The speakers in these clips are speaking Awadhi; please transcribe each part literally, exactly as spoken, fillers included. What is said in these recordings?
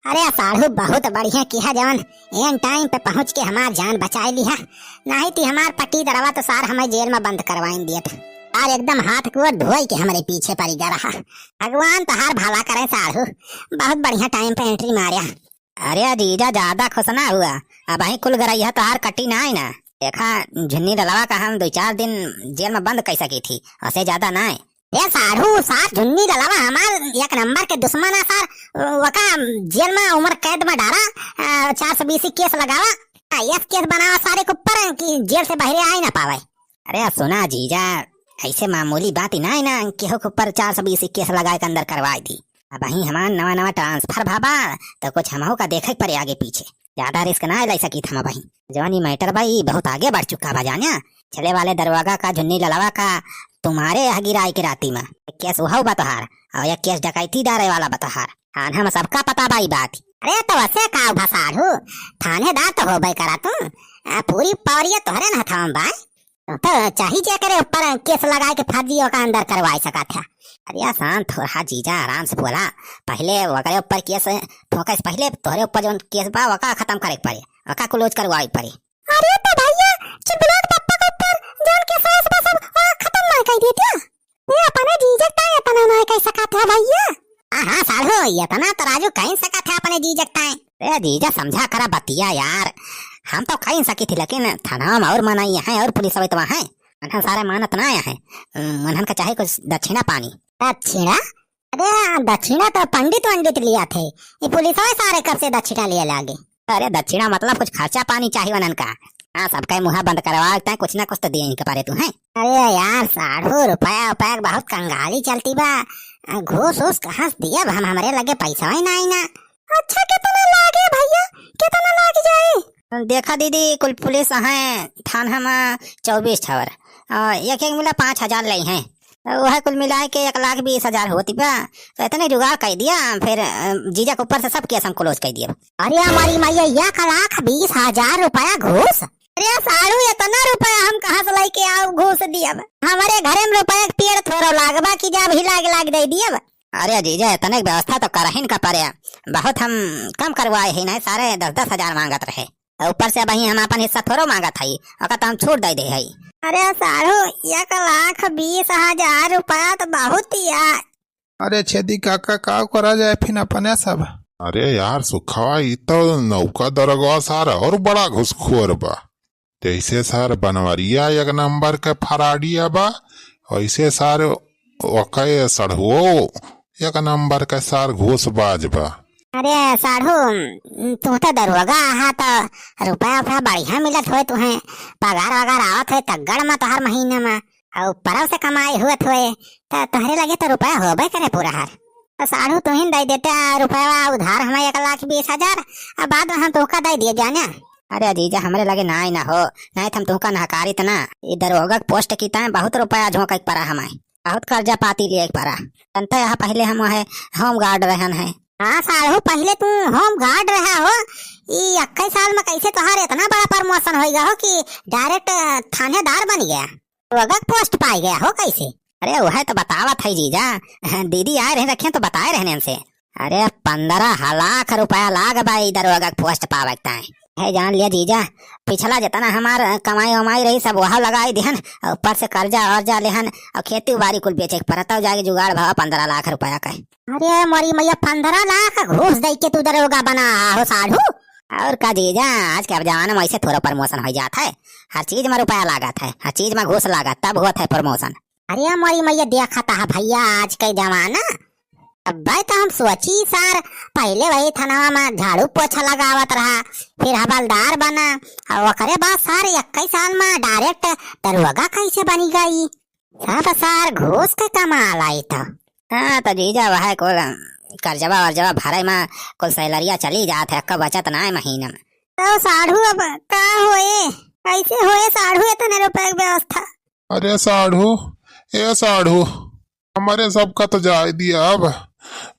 अरे साढ़ू, बहुत बढ़िया किहा जवन एन टाइम पे पहुँच के हमार जान बचाए लिहा, नाहीं ती हमार पट्टीदरवा तो सार हमें जेल में बंद करवाइन दियत। सार एकदम हाथ गोड़ धोई के हमरे पीछे पड़ी गा रहा। भगवान तोहार भला करे साढ़ू, बहुत बढ़िया टाइम पे एंट्री मार्या। अरे जीजा, ज्यादा खुश ना हुआ, अबहीं कुल गरइया तोहार कटी नाहीं ना। देखा, झुन्नी ललवा का हम दुइ चार दिन जेल में बंद कइ सकी थी, ओसे ज्यादा नाहीं। ए साढ़ू, सार झुन्नी ललवा हमार एक नंबर के दुश्मन है सार, वका जेल में उम्र कैद में डारा, आ, चार सौ बीसी केस लगावा, आ, एस केस बनावा सारे के ऊपर कि जेल से बहरे आए ना पावे। अरे सुना जीजा, ऐसे मामूली बात ही नाहीं ना, केहू के ऊपर चार सौ बीसी केस लगाए के अंदर करवाए दी। अबहीं हमार नवा नवा ट्रांसफर भवा, तो कुछ हमहू का देखे के पड़े आगे पीछे। ज्यादा रिस्क ना ले सकी हम अबहीं। जवन ई मैटर बा, ई बहुत आगे बढ़ चुका बा, जान्या। चले वाले दरोगा का, झुन्नी ललवा का, तुम्हारे यहाँ गिराई के राती में। एक केस उहउ बा तोहार, और एक केस डकैती डारे वाला बा तोहार। थाना में सबका पता बा ई बात। अरे तो वैसे का भा साढ़ू, थानेदार तो होबे करा तू। आ, पूरी पावरिया तोहरे न हथवा में बा। तो चाही जेकरे ऊपर केस लगाए के फर्जी ओका अंदर करवाए सकत है। अरे शांत हो रहा जीजा, आराम से बोला। पहले ओकरे ऊपर केस ठोके से पहले तोहरे ऊपर जौन केस बा ओका खत्म करे के पड़े, ओका क्लोज करवाए के पड़े। अरे तो भैया, चिपलोट पप्पा के ऊपर जौन केस बा सब ओका खत्म ना कर देते? ये अपने जीजा का इतना ना कर सकत है भैया। हाँ, हाँ, साढ़ू, इतना तो राजू कह सकत है अपने जीजा का। ए जीजा, समझा करा बतिया यार, हम तो कह सकी थी, लेकिन थाना में और मनई है और पुलिस अवैत वहाँ है, उन्हन सारे मानत ना आया है। उम, उन्हन का चाहे कुछ दक्षिणा पानी। दक्षिणा? अरे, दक्षिणा तो पंडित वंडित लिया थे, ये पुलिस वाले सारे कब से दक्षिणा लिए लागे? अरे दक्षिणा मतलब कुछ खर्चा पानी चाहिए उन्हन का। हाँ, सबका मुँह बंद करवा तय कुछ ना कुछ तो दे इनके पारे तू हैं। अरे यार साढ़ू, रुपया उपया के बहुत कंगाली चलती बा। घूस उस कहाँ से दियब हम, हमरे लगे पैसा ही नाहीं ना। अच्छा कितना लागे भैया, कितना लाग जाए? देखा दीदी, कुल पुलिस हैं थाना में चउबीस ठवर, अ, एक एक मिला पाँच हजार ले हैं। वह कुल मिलाए के एक लाख बीस हजार होती बा, तो इतने जुगाड़ कर दिया, फिर, अ, जीजा के ऊपर से सब केस हम क्लोज कर दिया। अरे हमारी मैया, एक लाख बीस हजार रुपया घूस? अरे साढ़ू, इतना रुपया हम कहाँ से लेके आओ घूस दियब? हमारे घरे में रुपया के पेड़ थोड़ो लागबा कि जब ही लाग लाग दे दियब। अरे जीजा, इतने के व्यवस्था तो करहिन का पड़े, बहुत हम कम करवाए ही नहीं, सारे दस दस हजार मांगत रहे। ऊपर से अबहीं हम अपन हिस्सा थोड़ो मांगत हई, ओका तो हम छूट दे दे हई। अरे साढ़ू, एक लाख बीस हजार रुपया तो बहुत ही है। अरे छेदी काका, का करा जाए फिर अपने सब? अरे यार सुखवा, ई तो नौका दरोगा सार और बड़ा घुसखोर बा। जैसे सार बनवरिया एक नंबर के फराडिया बा, वैसे सार ओके सढ़ुओ एक नंबर के सार घूसबाज बा। अरे साढ़ू, तू तो दरोगा आहा तो रुपया उपया बढ़िया मिलत होए तुहें, पगार वगार आवत होए तगड़ में तोहर महीने में, और परव से कमाई हुअत होए, तो तोहरे लगे तो रुपया होबे करे पूरा हर। तो साढ़ू तुहिन दे देते रुपया उधार हमें एक लाख बीस हजार, अब बाद में हम तोहका दे दिए जाने। अरे जीजा, हमरे लगे नाई ना हो, नाई तो हम तोहका नहकारित ना। ई दरोगा के पोस्ट की ताए बहुत रुपया झोंके के पड़ा हमें, बहुत कर्जा पाती लिए के पड़ा। जनता यहाँ पहले हम वहे होम गार्ड रहन है। हाँ साढ़ू, पहले तू होम गार्ड रहा हो, ई इक्कीस साल में कैसे तोहार इतना बड़ा प्रमोशन हो गया हो कि डायरेक्ट थानेदार बन गया, दरोगा के पोस्ट पाई गया हो कैसे? अरे वह तो बतावत है जीजा, दीदी आए रहे रखे तो बताए रहने हमसे। अरे पन्द्रह लाख रुपया लाग बा ई दरोगा के पोस्ट पावे के ताई। है जान लिया जीजा, पिछला जितना हमार कमाई वमाई रही सब वहाँ लगाई दिहन, और ऊपर से कर्जा वर्जा लेहन, और खेती बाड़ी कुल बेचे के पड़त, तब जाके जुगाड़ भवा पन्द्रह लाख रुपया का। अरे मोरी मैया, पन्द्रह लाख घूस दे के तू दरोगा बना हो साढ़ू? और का जीजा, आज के अब जमाना में ऐसे थोड़ा प्रमोशन हो जात है, हर चीज में रुपया लागत है, हर चीज में घूस लागत तब होत है प्रमोशन। अरे मोरी मैया, देखत है भैया आज के जमाना। अब्बे तो हम सोची सार, पहले वही थानावा में झाड़ू पोछा लगावत रहा, फिर हवलदार बना, और ओकरे बाद सार इक्कीस साल में डायरेक्ट दरोगा कैसे बनी गई? सब सार घूस के कमाल आई तो। हाँ तो जीजा, वह कुल कर्जवा वर्जवा भरे में कुल सैलरिया चली जात है, अक्का बचत ना है महीना में। तो साढ़ू अब का होए, कैसे होए साढ़ू इतने रुपए के व्यवस्था? अरे साढ़ू, ए साढ़ू, हमरे सबका तो जाए दिया अब,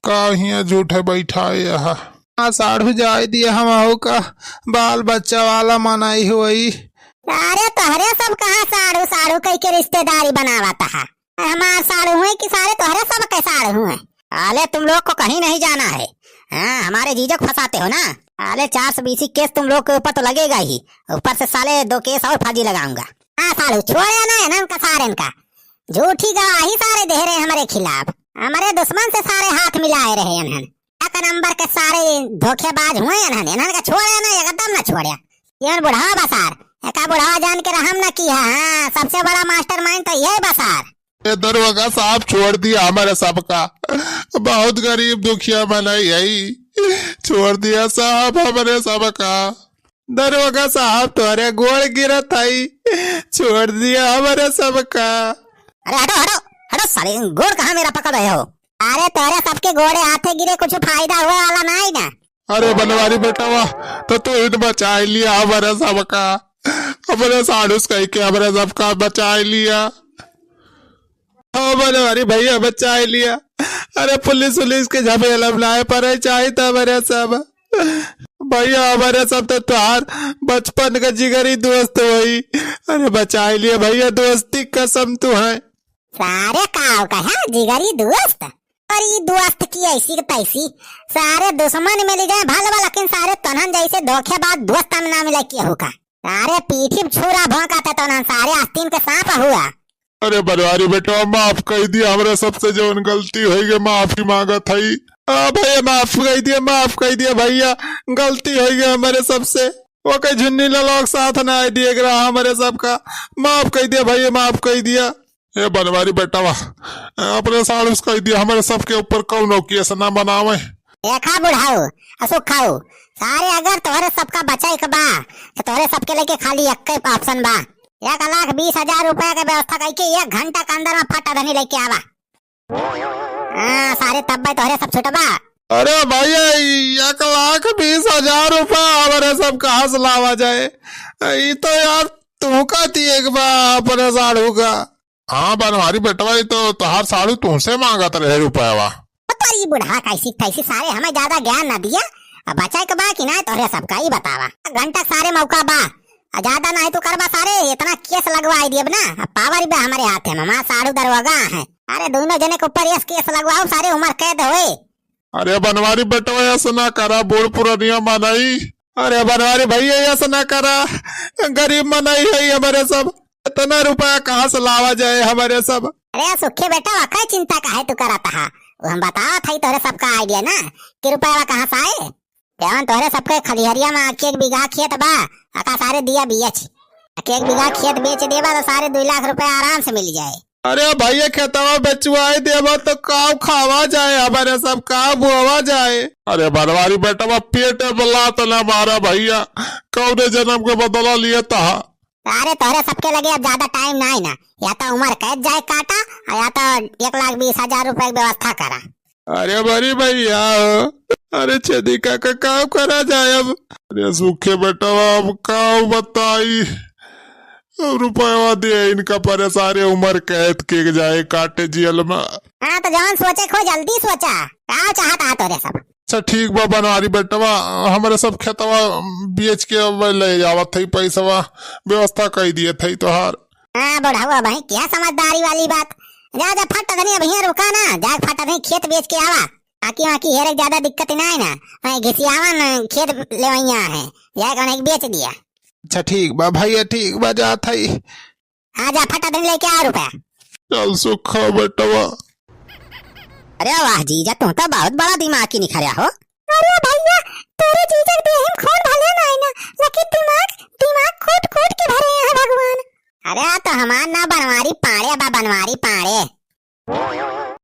का हियाँ झूठे बैठा है यहाँ। हाँ साढ़ू, जाए दिया, हम आहू का बाल बच्चा वाला मनाई होई। अरे तोहरे सब कहाँ साढ़ू साढ़ू कह के रिश्तेदारी बनावत है? हमार साढ़ू हुए कि सारे तोहरे सब के साढ़ू हुए? अरे तुम लोग को कहीं नहीं जाना है, हाँ, हमारे जीजा को फंसाते हो ना। साले, चार सौ बीसी केस तुम लोग के ऊपर तो लगेगा ही, ऊपर से साले दो केस और फर्जी लगाऊंगा। हाँ सालू, छोड़े ना इन्हन का, सारेन का। झूठी गवाही सारे दे रहे हमारे खिलाफ, हमारे दुश्मन से सारे हाथ मिलाए रहे इन्हन। एक नंबर के सारे धोखेबाज हुए इन्हन, इन्हन का छोड़े ना, एकदम ना छोड़े। ये बुढ़ावा बा सार, एका बुढ़ावा जान के रहम ना किया। हाँ, सबसे बड़ा मास्टरमाइंड तो ये बा सार। ए दरोगा साहब, छोड़ दिया हमारे सबका, बहुत गरीब दुखिया मनई हई, छोड़ दिया साहब हमारे सबका। दरोगा साहब, तोरे गोड़ गिरत हई, छोड़ दिया हमारे सबका। अरे हटो, हटो, हटो साले, गोड़ कहाँ मेरा पकड़ रहे हो? अरे तोरे सबके गोड़े हाथे गिरे कुछ फायदा हुए वाला नहीं ना। अरे बनवारी बेटवा, तो तू ही तो बचाई लिया हमारे सबका, हमारे साढ़ुस कह के हमारे सबका बचाई लिया। हाँ बनवारी भैया, बचाई लिया। अरे पुलिस उलिस के झमेला में नाय पड़े चाहित हमारे सब। भैया हमारे सब तो तोहार बचपन का जिगरी दोस्त होई। अरे बचाई लिया भैया, दोस्ती कसम तू है। सारे का हो कहा जिगरी दोस्त? और ई दोस्त की ऐसी के तैसी, सारे दुश्मन मिल जाए भल बा, लेकिन सारे तोहन जैसे धोखेबाज दोस्त हम ना मिले केहू का। सारे पीठी पे छुरा भौंकत है तोहन, सारे आस्तीन के सांप हुआ। अरे बनवारी बेटवा, माफ कई दिया, हमरे सबसे जवन गलती होई गई, माफी मांगत हई। हाँ भैया, माफ कई दिया, माफ कई दिया भैया, गलती होई गई हमरे सबसे। ओके झुन्नी ललोक साथ ना आए दिए के रहा हमरे सबका, माफ कई दिया भैया, माफ कई दिया। ए बनवारी बेटवा, अपने साढ़ुस कह दिया, हमरे सबके ऊपर कौनो केस ना बनावे। देखा बुढ़ाऊ, असुखाऊ, सारे अगर तोहरे सबका बचाई के बा, तो तोहरे सबके लेके खाली एक ही option बा। एक लाख बीस हजार रुपया के व्यवस्था करके एक घंटा के अंदर में फटा धनी लेके आवा। हाँ, सारे तब भाई तोहरे सब छुटबा। अरे भैया, एक लाख बीस हजार रुपया हमरे सब कहाँ से लावा जाए? ई तो यार तू का दिए के बा अपने साढ़ू का। हाँ बनवारी बेटवा, ई तो तोहार साढ़ू तुमसे मांगत रहे रुपयावा। ओ तोरी बुढ़ा कैसी तैसी, सारे हमें ज्यादा ज्ञान ना दिया। अब बचाए के बा कि ना तोहरे सबका, ई बतावा। घंटा सारे मौका बा, आ ज्यादा ना है तू करबा सारे, इतना केस लगवाई दियब ना। अब पावर बा हमारे हाथ में, हमारा साढ़ू दरोगा है। अरे दोनों जने के ऊपर यस केस लगवाओ, सारे उम्र कैद होए। अरे बनवारी बेटवा, यस ना करा, बूढ़ पुरनिया मनई। अरे बनवारी भैया, यस ना करा, गरीब मनई है हमारे सब। इतना रुपया कहाँ से लावा जाए हमारे सब? अरे सुखे बेटा, वका चिंता काहे तू करत हा? वो हम बतावत हई तोहरे सबका idea ना, कि रुपया कहाँ से आए। जवन तोहरे सबके खलिहरिया में एक एक बीघा खेत बा, अका सारे दिया बियच। एक एक बीघा खेत बेच देबा तो सारे दुई लाख रुपया आराम से मिल जाए। अरे भैया, खेतवा बेचवाई देबा तो काव खावा जाए हमारे सब, काव बोवा जाए? अरे बनवारी बेटवा, पेट में लात ना मारा भैया, कौने जन्म के बदला लिए तहा? अरे तोहरे सबके लगे अब ज्यादा time ना है ना, या तो उम्र कैद जाए काटा, और या तो एक लाख बीस हजार रुपए की व्यवस्था करा। अरे बड़ी भैया हो, अरे छेदी काका, का करा जाए अब? अरे सूखे बेटवा, अब का बताई, अब रुपया दे इनका परे, सारे उम्र कैद के जाए काटे जेल में। हाँ, तो जौन सोचे को जल्दी सोचा, का चाहत हा तोरे सब? अच्छा ठीक बा बनवारी बेटवा, हमरे सब खेतवा बेच के अब ले जावत हई पैसवा, व्यवस्था कई दिए थई तोहार। हाँ बुढ़ऊ, अबहीं क्या समझदारी वाली बात। जा, जा, फट धनी अबहीं रुका ना, जा फट धनी खेत बेच के आवा। आकी वाकी हेरे के ज्यादा दिक्कत ना है ना, वहीं घिसियावन खेत लेवैया है, जाए कौन एक बेच दिया। अच्छा ठीक बा भैया, ठीक बा, जात हई। हाँ जा, फट धनी लेके आ रुपया। चल सुखा बेटवा। अरे वाह जीजा, तू तो बहुत बड़ा दिमाग की निखरया हो। अरे भैया, तोरे जीजा के देह में खून भले ना है ना, लेकिन दिमाग, दिमाग कूट कूट के भरे हैं भगवान। अरे तो हमार ना बनवारी पाड़े बा, बनवारी पाड़े।